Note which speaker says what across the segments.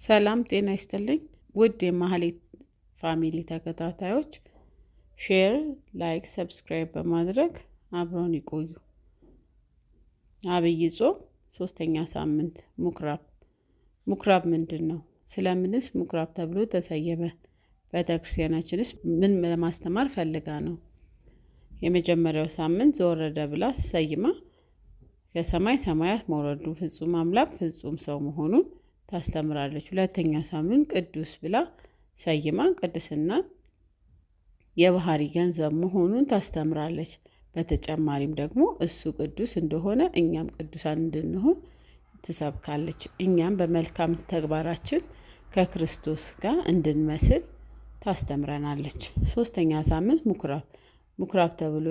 Speaker 1: ሰላም ጤና ይስጥልኝ ውድ የማህሌት ፋሚሊ ተከታታዮች፣ share፣ like፣ subscribe በማድረግ አብረውን ይቆዩ። አብይ ጾም ሶስተኛ ሳምንት ምኩራብ። ምኩራብ ምንድን ነው? ስለምንስ ምኩራብ ተብሎ ተሰየመ? ቤተክርስቲያናችንስ ምን ለማስተማር ፈልጋ ነው? የመጀመሪያው ሳምንት ዘወረደ ብላ ሰይማ ከሰማይ ሰማያት መውረዱ፣ ፍጹም አምላክ ፍጹም ሰው መሆኑን ታስተምራለች። ሁለተኛው ሳምንት ቅዱስ ብላ ሰይማ ቅድስናን የባህሪ ገንዘብ መሆኑን ታስተምራለች። በተጨማሪም ደግሞ እሱ ቅዱስ እንደሆነ እኛም ቅዱሳን እንድንሆን ትሰብካለች። እኛም በመልካም ተግባራችን ከክርስቶስ ጋር እንድንመስል ታስተምረናለች። ሶስተኛ ሳምንት ምኩራብ። ምኩራብ ተብሎ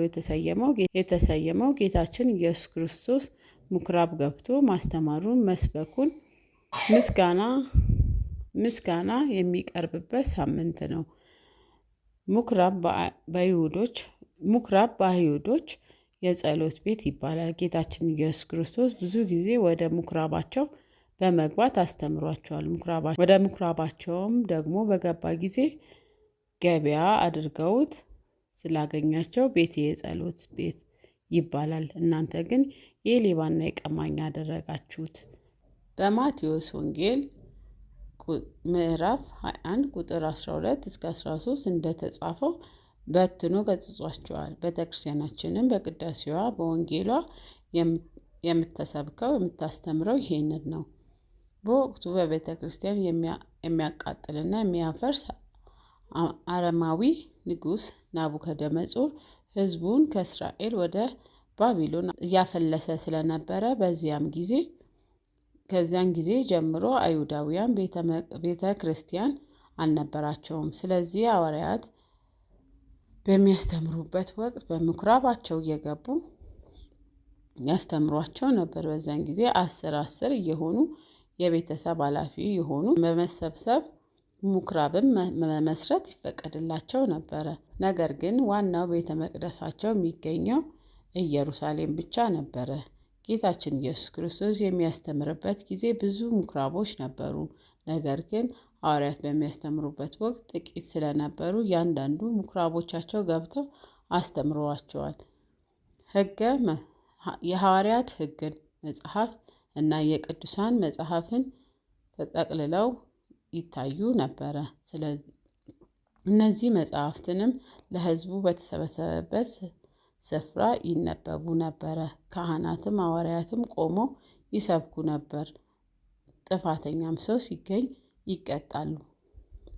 Speaker 1: የተሰየመው ጌታችን ኢየሱስ ክርስቶስ ምኩራብ ገብቶ ማስተማሩን፣ መስበኩን፣ ምስጋና የሚቀርብበት ሳምንት ነው። ምኩራብ በአይሁዶች የጸሎት ቤት ይባላል። ጌታችን ኢየሱስ ክርስቶስ ብዙ ጊዜ ወደ ምኩራባቸው በመግባት አስተምሯቸዋል። ወደ ምኩራባቸውም ደግሞ በገባ ጊዜ ገበያ አድርገውት ስላገኛቸው ቤቴ የጸሎት ቤት ይባላል፣ እናንተ ግን የሌባና የቀማኛ አደረጋችሁት። በማቴዎስ ወንጌል ምዕራፍ 21 ቁጥር 12 እስከ 13 እንደተጻፈው በትኖ ገጽጿቸዋል። ቤተክርስቲያናችንም በቅዳሴዋ በወንጌሏ የምትሰብከው የምታስተምረው ይሄንን ነው። በወቅቱ በቤተ ክርስቲያን የሚያቃጥልና የሚያፈርስ አረማዊ ንጉሥ ናቡከደነፆር ሕዝቡን ከእስራኤል ወደ ባቢሎን እያፈለሰ ስለነበረ በዚያም ጊዜ ከዚያን ጊዜ ጀምሮ አይሁዳውያን ቤተ ክርስቲያን አልነበራቸውም። ስለዚህ ሐዋርያት በሚያስተምሩበት ወቅት በምኩራባቸው እየገቡ ያስተምሯቸው ነበር። በዚያን ጊዜ 10 10 እየሆኑ የቤተሰብ ኃላፊ የሆኑ በመሰብሰብ ምኩራብን መመስረት ይፈቀድላቸው ነበረ። ነገር ግን ዋናው ቤተ መቅደሳቸው የሚገኘው ኢየሩሳሌም ብቻ ነበረ። ጌታችን ኢየሱስ ክርስቶስ የሚያስተምርበት ጊዜ ብዙ ምኩራቦች ነበሩ። ነገር ግን ሐዋርያት በሚያስተምሩበት ወቅት ጥቂት ስለነበሩ እያንዳንዱ ምኩራቦቻቸው ገብተው አስተምረዋቸዋል። የሐዋርያት ሕግን መጽሐፍ እና የቅዱሳን መጽሐፍን ተጠቅልለው ይታዩ ነበረ። እነዚህ መጽሐፍትንም ለሕዝቡ በተሰበሰበበት ስፍራ ይነበቡ ነበረ። ካህናትም ሐዋርያትም ቆመው ይሰብኩ ነበር። ጥፋተኛም ሰው ሲገኝ ይቀጣሉ፣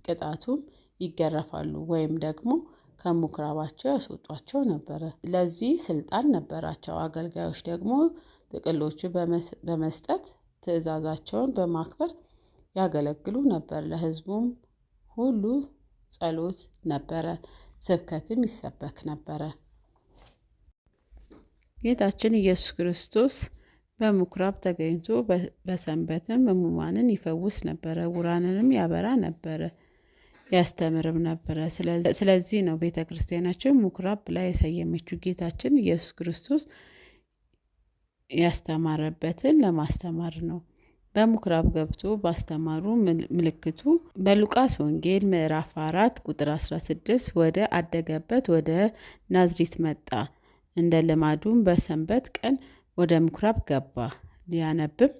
Speaker 1: ቅጣቱም ይገረፋሉ ወይም ደግሞ ከምኩራባቸው ያስወጧቸው ነበረ። ለዚህ ስልጣን ነበራቸው። አገልጋዮች ደግሞ ጥቅሎቹ በመስጠት ትእዛዛቸውን በማክበር ያገለግሉ ነበር። ለሕዝቡም ሁሉ ጸሎት ነበረ፣ ስብከትም ይሰበክ ነበረ። ጌታችን ኢየሱስ ክርስቶስ በምኩራብ ተገኝቶ በሰንበትም ሕሙማንን ይፈውስ ነበረ፣ ዕውራንንም ያበራ ነበረ፣ ያስተምርም ነበረ። ስለዚህ ነው ቤተ ክርስቲያናችን ምኩራብ ብላ የሰየመችው። ጌታችን ኢየሱስ ክርስቶስ ያስተማረበትን ለማስተማር ነው። በምኩራብ ገብቶ ባስተማሩ ምልክቱ በሉቃስ ወንጌል ምዕራፍ 4 ቁጥር 16 ወደ አደገበት ወደ ናዝሬት መጣ፣ እንደ ልማዱም በሰንበት ቀን ወደ ምኩራብ ገባ፣ ሊያነብም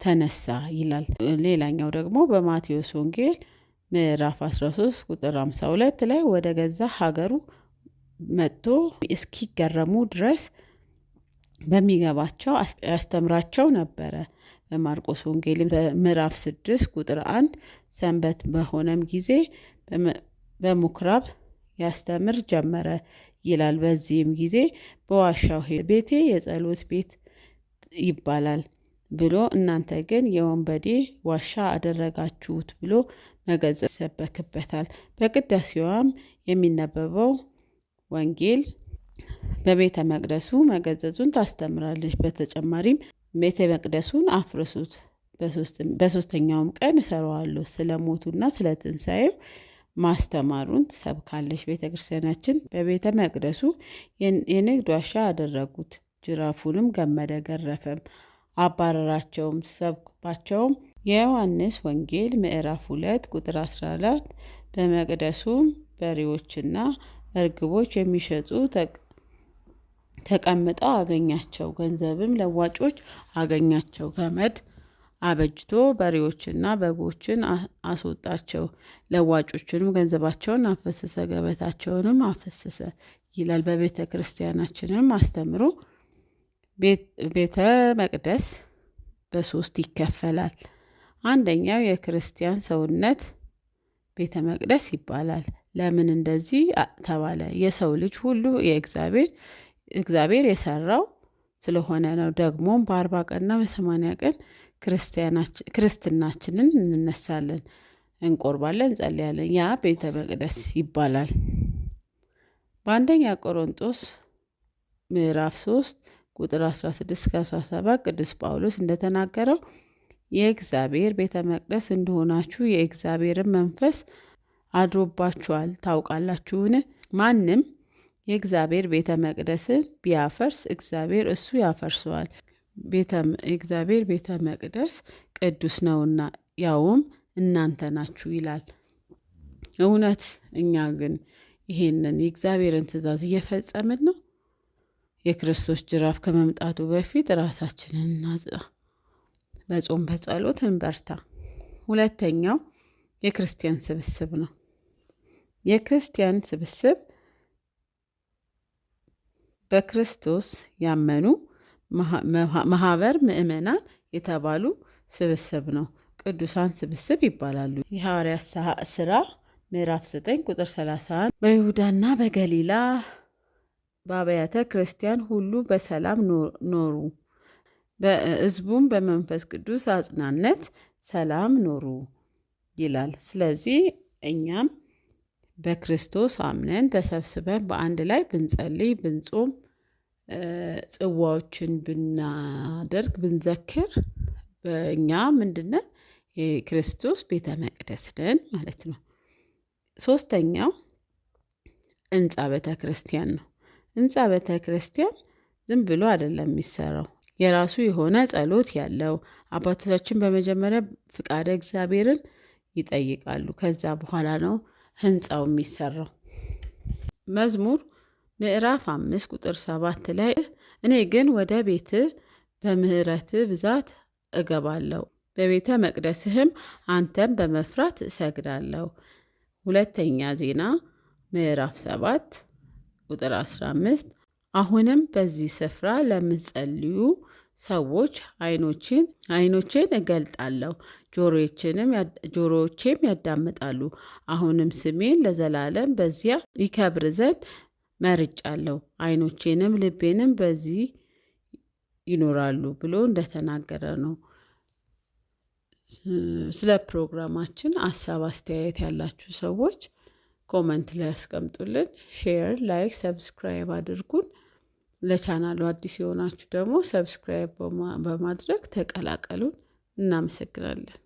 Speaker 1: ተነሳ ይላል። ሌላኛው ደግሞ በማቴዎስ ወንጌል ምዕራፍ 13 ቁጥር 52 ላይ ወደ ገዛ ሀገሩ መጥቶ እስኪገረሙ ድረስ በሚገባቸው ያስተምራቸው ነበረ። በማርቆስ ወንጌል ምዕራፍ 6 ቁጥር 1 ሰንበት በሆነም ጊዜ በምኩራብ ያስተምር ጀመረ ይላል። በዚህም ጊዜ በዋሻው ቤቴ የጸሎት ቤት ይባላል ብሎ እናንተ ግን የወንበዴ ዋሻ አደረጋችሁት ብሎ መገጸ ይሰበክበታል። በቅዳሴዋም የሚነበበው ወንጌል በቤተ መቅደሱ መገዘዙን ታስተምራለች። በተጨማሪም ቤተ መቅደሱን አፍርሱት፣ በሶስተኛውም ቀን እሰራዋለሁ፣ ስለ ሞቱና ስለ ትንሣኤው ማስተማሩን ትሰብካለች። ቤተ ክርስቲያናችን በቤተ መቅደሱ የንግድ ዋሻ አደረጉት። ጅራፉንም ገመደ፣ ገረፈም፣ አባረራቸውም። ሰብክባቸውም የዮሐንስ ወንጌል ምዕራፍ 2 ቁጥር 14 በመቅደሱም በሬዎችና እርግቦች የሚሸጡ ተቀምጠው አገኛቸው፣ ገንዘብም ለዋጮች አገኛቸው። ገመድ አበጅቶ በሬዎችና በጎችን አስወጣቸው፣ ለዋጮቹንም ገንዘባቸውን አፈሰሰ፣ ገበታቸውንም አፈሰሰ ይላል። በቤተ ክርስቲያናችንም አስተምሮ ቤተ መቅደስ በሶስት ይከፈላል። አንደኛው የክርስቲያን ሰውነት ቤተ መቅደስ ይባላል። ለምን እንደዚህ ተባለ? የሰው ልጅ ሁሉ እግዚአብሔር የሰራው ስለሆነ ነው። ደግሞም በ40 ቀንና በ80 ቀን ክርስትናችንን እንነሳለን፣ እንቆርባለን፣ እንጸልያለን። ያ ቤተ መቅደስ ይባላል። በአንደኛ ቆሮንጦስ ምዕራፍ 3 ቁጥር 16 እስከ 17 ቅዱስ ጳውሎስ እንደተናገረው የእግዚአብሔር ቤተ መቅደስ እንደሆናችሁ የእግዚአብሔርን መንፈስ አድሮባችኋል ታውቃላችሁን? ማንም የእግዚአብሔር ቤተ መቅደስን ቢያፈርስ እግዚአብሔር እሱ ያፈርሰዋል። የእግዚአብሔር ቤተ መቅደስ ቅዱስ ነውና ያውም እናንተ ናችሁ ይላል። እውነት እኛ ግን ይሄንን የእግዚአብሔርን ትእዛዝ እየፈጸምን ነው? የክርስቶስ ጅራፍ ከመምጣቱ በፊት ራሳችንን እናጽዳ። በጾም በጸሎት እንበርታ። ሁለተኛው የክርስቲያን ስብስብ ነው። የክርስቲያን ስብስብ በክርስቶስ ያመኑ ማህበር ምእመናን የተባሉ ስብስብ ነው። ቅዱሳን ስብስብ ይባላሉ። የሐዋርያት ሥራ ምዕራፍ 9 ቁጥር 31 በይሁዳና በገሊላ በአብያተ ክርስቲያን ሁሉ በሰላም ኖሩ፣ ሕዝቡም በመንፈስ ቅዱስ አጽናነት ሰላም ኖሩ ይላል። ስለዚህ እኛም በክርስቶስ አምነን ተሰብስበን በአንድ ላይ ብንጸልይ፣ ብንጾም፣ ጽዋዎችን ብናደርግ፣ ብንዘክር በእኛ ምንድነን? የክርስቶስ ቤተ መቅደስ ነን ማለት ነው። ሶስተኛው ሕንጻ ቤተ ክርስቲያን ነው። ሕንጻ ቤተ ክርስቲያን ዝም ብሎ አይደለም የሚሰራው። የራሱ የሆነ ጸሎት ያለው አባቶቻችን በመጀመሪያ ፍቃደ እግዚአብሔርን ይጠይቃሉ። ከዛ በኋላ ነው ሕንጻው የሚሰራው። መዝሙር ምዕራፍ 5 ቁጥር 7 ላይ እኔ ግን ወደ ቤትህ በምሕረትህ ብዛት እገባለሁ፣ በቤተ መቅደስህም አንተን በመፍራት እሰግዳለሁ። ሁለተኛ ዜና ምዕራፍ 7 ቁጥር 15 አሁንም በዚህ ስፍራ ለምትጸልዩ ሰዎች ዓይኖቼን እገልጣለሁ፣ ጆሮዎቼም ያዳምጣሉ። አሁንም ስሜን ለዘላለም በዚያ ይከብር ዘንድ መርጫለሁ፣ ዓይኖቼንም ልቤንም በዚህ ይኖራሉ ብሎ እንደተናገረ ነው። ስለ ፕሮግራማችን ሀሳብ አስተያየት ያላችሁ ሰዎች comment ላይ ያስቀምጡልን። Share፣ like፣ subscribe አድርጉን። ለቻናሉ አዲስ የሆናችሁ ደግሞ subscribe በማድረግ ተቀላቀሉን። እናመሰግናለን።